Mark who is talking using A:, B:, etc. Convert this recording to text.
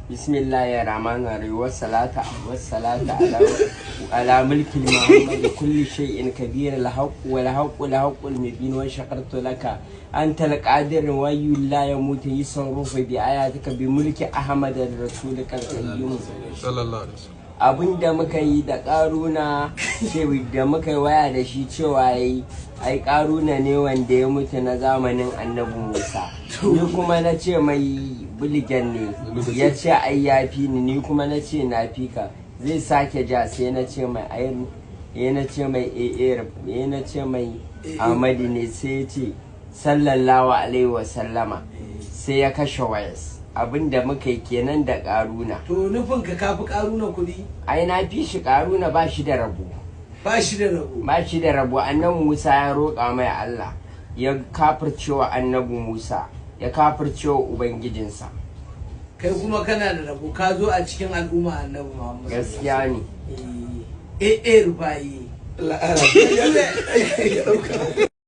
A: Bismillahir Rahmanir Rahim. Wassalatu wassalatu ala mulkil Muhammad kulli shay'in kabir al haqq wal haqq al haqq al mubin wa shakartu laka anta al qadir wa la yamutu yusarrufu bi ayatika bi mulki Ahmad rasulika al qayyum.
B: Sallallahu alaihi wasallam.
A: Abin da muka yi da karuna ce da muka yi waya da shi cewa yi ai karuna ne wanda ya mutu na zamanin Annabi Musa. Ni kuma na ce mai buligan ne, ya ce ai ya fi ni. Ni kuma na ce na fi ka. Zai sake ja, sai na ce mai ai ya na ce mai eh na ce mai Ahmadi ne. Sai ya ce sallallahu alaihi wasallama, sai ya kashe wayas. Abin da muka yi kenan da karuna.
C: To, nufin ka kafi karuna kuɗi?
A: Ai na fi shi. Karuna ba shi da rabo.
C: Ba shi da rabo.
A: Ba shi da rabo. Annabi Musa ya roƙa mai Allah, ya kafircewa Annabi Musa, ya kafircewa ubangijinsa.
C: Kai kuma kana da rabo, ka zo a cikin al'umma Annabi Muhammad.
A: Gaskiya ne.
C: Eh, Rufa'i.
D: Ya dauka.